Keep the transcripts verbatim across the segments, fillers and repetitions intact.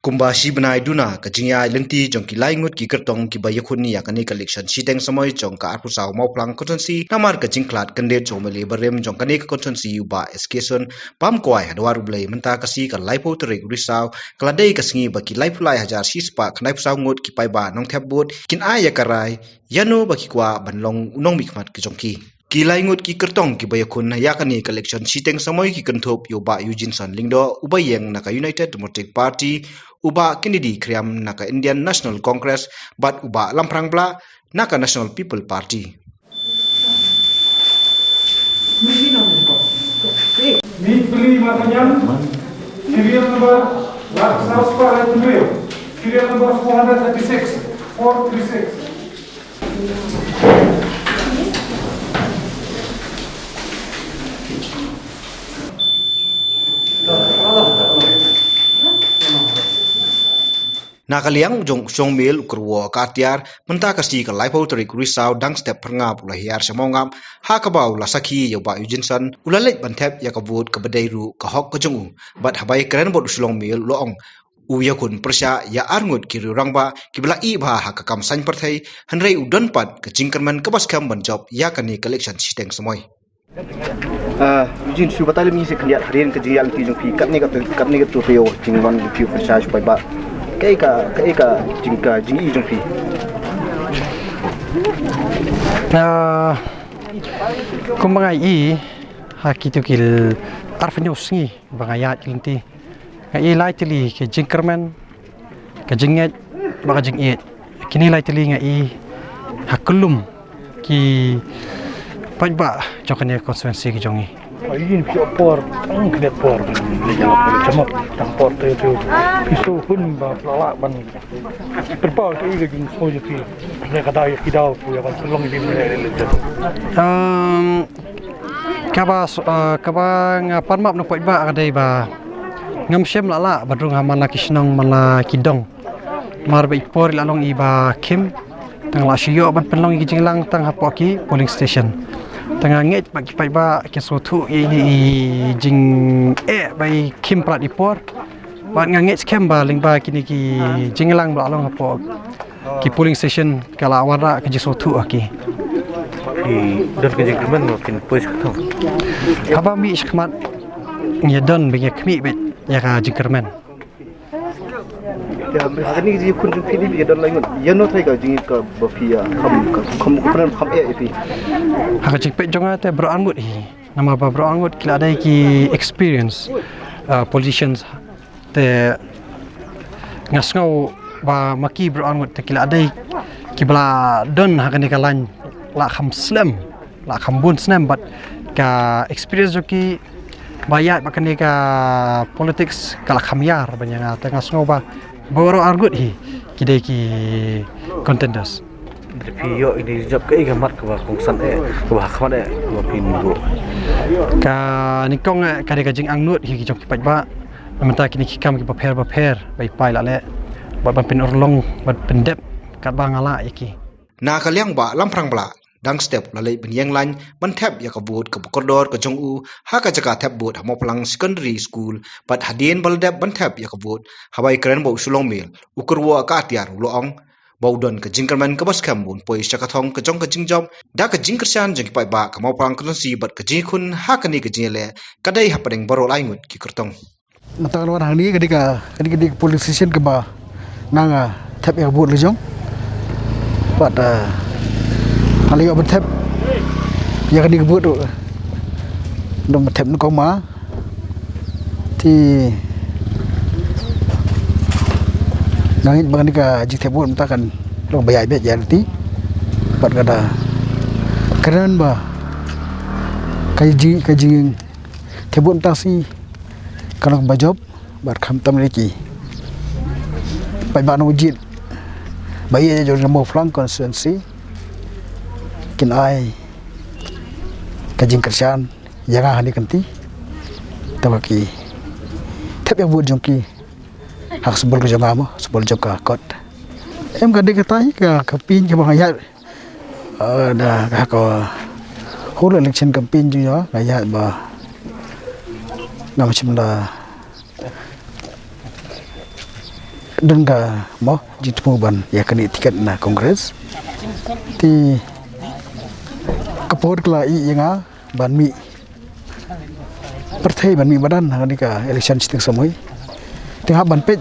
Kumba shi bnai duna ka jingïaid lynti jong ki lai ngut ki kyrtong kiba ïakhun ïa kane ka election shiteng samoi jong ka arphew saw Mawphlang constituency namar ka jingkhlad candidate jong u M L A barim jong kane ka constituency u Bah S K Sun bam kwai ha dwar U Blei mynta ka sngi ka laiphew tarik u Risaw ka la dei ka sngi ba ki laiphew lai hajar shispah khyndai phew saw ngut ki paidbah nongthep vote kin ai ïa ka rai ïano ba ki kwah ban long u nongmihkhmat ka jong ki. Ki lai ngut ki kyrtong kiba ïakhun ïa kane ka election shiteng samoi ki kynthup ïa u Bah Eugeneson Lyngdoh uba ïeng na ka United Democratic Party, u Bah Kennedy Khriam na ka Indian National Congress bad u Bah Lamphrang Blah na ka National People Party. Mitbli Markanyang, serial number, serial number four hundred thirty-six, four three six. Na ka liang jong u Shlongmel u Kyrwoh Katiar, mynta ka sngi ka laiphew tarik u Risaw dang step phyrngap u la hiar sha Mawngap, ha kaba u la sakhi ïa u Bah Eugeneson, u la leit ban thep ïa ka vote kaba dei ruh ka hok ka jong u. Bad haba ïakren bad u Shlongmel u la ong u ïakhun pyrshah ïa arngut ki riew rangbah kiba la ïeh bha ha ka kam saiñ pyrthei, hynrei u don pat ka jingkyrmen kaba skhem ban jop ïa kane ka election shiteng samoi. Ah, Eugene, shu batai lem ïa ngi shi khyndiat hadien ka jingïaid lynti jong phi, katne katto, katne katto phi ïoh jingwan jong phi pyrshah sha paidbah. Kaei ka, kaei ka jing, ka jingïohi jong phi? Ah, kumba nga ïohi ha kito ki arphew hynñiew sngi ba nga ïaid lynti, nga ïohi lai tylli ka jingkyrmen, ka jingngeit bad ka jingïeit. Kine lai tylli nga ïohi ha kyllum ki paidbah jong kane ka constituency ka jong ngi. Phi ïoh por, tang kine por, le jang por, tang por te te. Phi shu hun ba pla la ban pyrpaw te i ka jingsngew jong phi. Ne ka dei ki dei phi ïa ban pynlong ïa phi ne le le. Um, kaba s-, eh, kaba nga pan map na paidbah ka dei ba ngam shym la lah ban rung ha man la ki shnong man la ki dong. Namar ba i por i la long iba khim, te nga la shu ïoh ban pynlong ïa ki jingïalang tang hapoh ki polling station. Te nga ngeit ba ki paidbah kin sngewthuh ïa ine i jingeh ba i khim palat i por. Bad nga ngeit skhem ba lyngba kine ki jingïalang ba la long hapoh ki polling station ka la wanrah ka jingsngewthuh ha ki. Phi don ka jingkyrmen ba phin poi sha ka thong? Haba mih shakhmat ngi don ba ngi khmih beit ïa ka jingkyrmen. Ïa, ha kane ka jingïakhun jong phi, phi don lai ngut. Ïano trai ka jing ka ba phi ïa kham, ka kham, ka kham eh ïa phi? Ha ka jingpeit jong nga te baroh arngut hi. Namar ba baroh arngut ki la dei ki experience, uh, politicians. Te nga sngew ba ma ki baroh arngut te ki la dei kiba la don ha kane ka line la kham slem, la kham bun snem bad ka experience jong ki ba ïaid bad kane ka politics ka la kham ïar ban ïa nga. Te nga sngew ba baroh arngut hi ki dei ki contenders. Te phi ïoh ine i jop kaei ka mat kaba kongsan eh, kaba ha khmat eh, kaba phin buh? Ka nyngkong eh ka dei ka jingangnud hi ki jong ki paidbah. Namar mynta kine ki kam kiba pher bapher ba i pa i la leh bad ban pynurlong, ban pyndep katba nga lah ïa ki. Na ka liang Bah Lamphrang Blah, dang step u la leit ban ïeng lain ban thep ïa ka vote kaba kordor ka jong u ha ka jaka thep vote ha Mawphlang Secondary School. Bad hadien ba la dep ban thep ïa ka vote, haba ïakren bad u Shlongmel, u Kyrwoh Katiar u la ong ba u don ka jingkyrmen kaba skhem ban poi sha ka thong ka jong ka jingjop da ka jingkyrshan jong ki paidbah ka Mawphlang constituency bad ka jingïakhun ha kane ka jingïaleh ka dei hapdeng baroh lai ngut ki kyrtong. Mynta ka wan hangne ka dei ka, ka dei ka, dei ka polling station kaba nga nga thep ïa ka vote la jong. Bad, ah, nga la ïoh ban thep ïa kane ka vote ruh. Dang ban thep nyngkong ma. Te nga ngeit ba kane ka jingthep vote mynta kan long ba ïaid beit ïa lynti. Bad ka da kren ba ka jing, ka jingthep vote mynta shi ka long ba jop bad khamtam ïa ki paidbah nongjied ba ïa jong ka Mawphlang constituency kin ai ka jingkyrshan ïa nga ha kane ka lynti. Te ba ki thep ïa ka vote jong ki ha ka symbol ka jong nga mo, symbol jong ka kot. Em ka dei katai ka, ka campaign kaba nga ïaid, ah, da ka, ka whole election campaign jong nga, nga ïaid ba ngam shym la, Don ka mo jingthmu ban ïa kane tiket na Congress. Te ka por ka la ïeh ïa nga ban mih pyrthei, ban mih madan ha kane ka election shiteng samoi. Te nga hap ban peit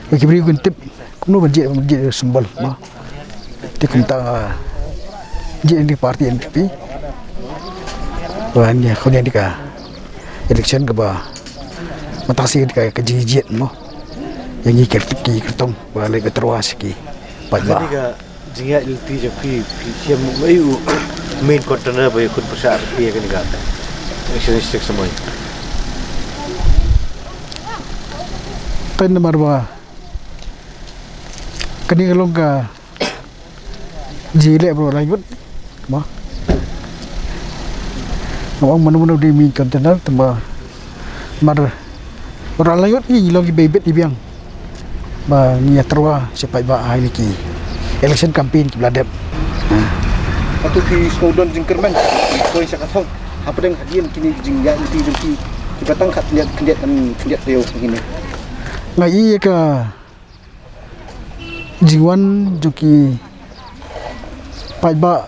ïa ki briew kin tip kumno ban jied, ban jied symbol mo. Te kumta nga jied ïa ka party N P P. Wan ïa kane ka election kaba mynta shi ka, ka jingjied mo ïa ngi ki kyrtong ba leh ka tyrwa sha ki paidbah. Kane ka jingïaid lynti jong phi, phi shem mei u main contender ba ïakhun pyrshah phi ïa kane ka election shiteng samoi? Pynban namar ba kane ka long ka jingïaleh baroh laingut mo. Nga ong mano mano dei main contender, tangba mar baroh laingut ngi long kiba ibit ibiang ba ngi ïa tyrwa sha paidbah ha kine ki election campaign kiba la dep. Hato phi sngew don jingkyrmen, phi poi sha ka thong hapdeng hadien kine ki jingïaid lynti jong phi kiba tang khyndiat, khyndiat, khyndiat taïew kine? Nga ïohi ïa ka jingwan jong ki paidbah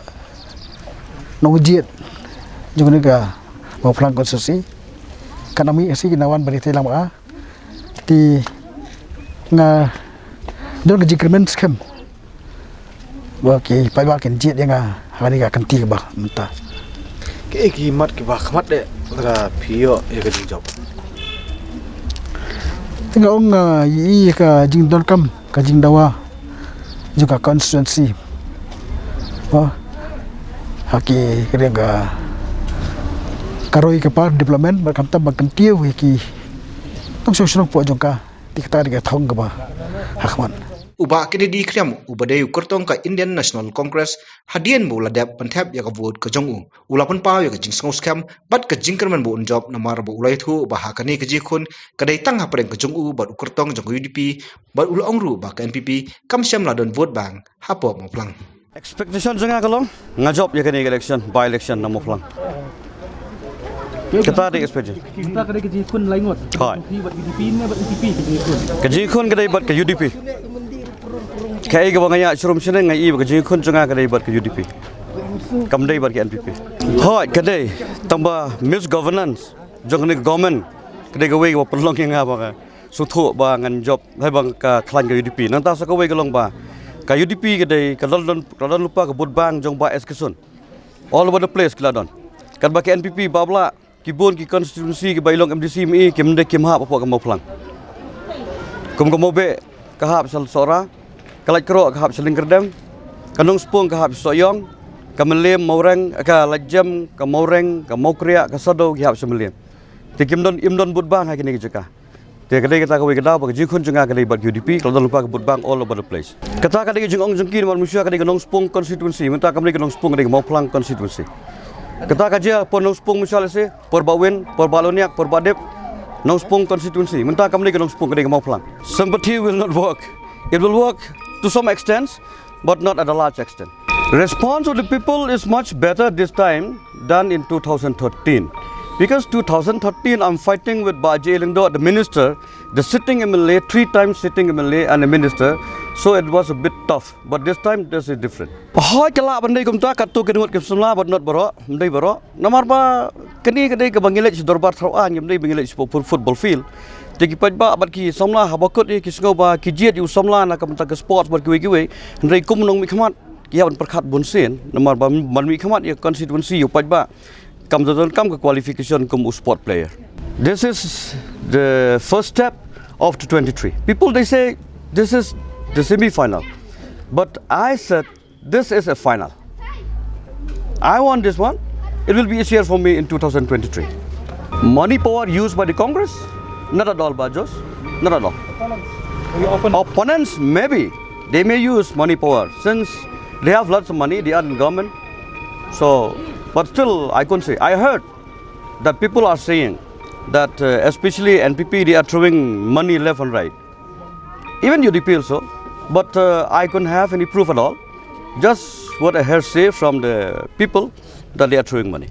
nongjied jong kane ka Mawphlang constituency. Ka nang mih ka sngi ki nang wan ban ïatai lang bad nga. Te nga don ka jingkyrmen skhem ba ki paidbah kin jied ïa nga ha kane ka kynti kaba mynta. Kaei ki mat kiba khmat de lada phi ïoh ïa ka jingjop? Te nga ong, ah, ïa ka jingdonkam, ka jingdawa jong ka constituency. Oh, ha ki, ka dei ka, ka roi ka par development bad khamtam ban kyntiew ïa ki nongshong shnong pdeng jong ka. Te kata ka dei ka thong kaba ha khmat. U Bah Kennedy Khyriem uba dei u kyrtong ka Indian National Congress, hadien ba u la dep ban thep ïa ka vote ka jong u, u la pynpaw ïa ka jingsngewskhem bad ka jingkyrmen ba un jop namar ba u la ïathuh ba ha kane ka jingïakhun ka dei tang hapdeng ka jong u bad u kyrtong jong ka U D P, bad u la ong ruh ba ka N P P kam shym la don vote bank hapoh Mawphlang. Expectation jong nga ka long nga jop ïa kane ka election, by election na Mawphlang. Kata dei expectation. Kata ka dei ka jingïakhun laingut. Hooid. Phi bad U D P ne bad N P P ka jingïakhun? Ka jingïakhun ka dei bad ka U D P. Kaei kaba nga ïa shrum shane nga i ba ka jingïakhun jong nga ka dei bad ka U D P. Kam dei bad ka N P P. Hooid, ka dei tangba misgovernance jong kane ka government ka dei kawei kaba pynlong ïa nga ba nga sngewthuh ba ngan jop haba ka khlaiñ ka U D P. Nangta sa kawei ka long ba ka U D P ka dei ka la don, ka la don lypa ka vote bank jong Bah S K Sun. All over the place ki la don. Katba ka N P P ba bla ki bun ki constituency kiba i long M D C M E kim dei kim hap hapoh ka Mawphlang. Kum ka Mawbeh ka hap sha Sohra, ka Laitkroh ka hap sha Lyngkyrdem, ka Nongspung ka hap sha Sohiong, ka Mylliem, Mawreng, ka Laitjem, ka Mawreng, ka Mawkriah, ka Sadoo ki hap sha Mylliem. Te kim don, im don vote bank ha kine ki jaka. Te ka dei kata kawei ka daw ba ka jingïakhun jong nga ka dei bad U D P, ka la don lypa ka vote bank all over the place. Kata ka dei ka jingong jong ki namar mynshuwa ka dei ka Nongspung constituency, mynta kam dei ka Nongspung, ka dei ka Mawphlang constituency. Kata ka jia por Nongspung mynshuwa lehse, por Bah Win, por Bah Loniak, por Bah Dip, Nongspung constituency, mynta kam dei ka Nongspung, ka dei ka Mawphlang. Sympathy will not work. It will work to some extent, but not at a large extent. Response of the people is much better this time than in two thousand thirteen. Because two thousand thirteen, I'm fighting with Bah J. Lyngdoh, the minister, the sitting M L A, three times sitting M L A and a minister. So it was a bit tough. But this time, this is different. Hooid, ka lah ban dei kumta, katto katne ngut kim samla, but not baroh, ym dei baroh. Namar ba kane ka dei kaba ngi leit sha dorbar thaw aiñ, ym dei ba ngi leit sha football field. Te ki paidbah bad ki samla haba kut ïa ki sngew ba ki jied ïa u samla na ka bynta ka sports bad kiwei kiwei. Hynrei kum u nongmihkhmat ki hap ban pyrkhat bunsien namar ba ban mihkhmat ïa ka constituency ïa u paidbah kam da donkam ka qualification kum u sport player. This is the first step of the twenty-three. People, they say this is the semi-final. But I said this is a final. I want this one. It will be easier for me in two thousand twenty-three. Money power used by the Congress? Not at all, Bah Josh. Not at all. Opponents, maybe. They may use money power since they have lots of money, they are in government. So, but still, I couldn't say. I heard that people are saying that, uh, especially N P P, they are throwing money left and right. Even U D P also. But, uh, I couldn't have any proof at all. Just what I heard say from the people that they are throwing money.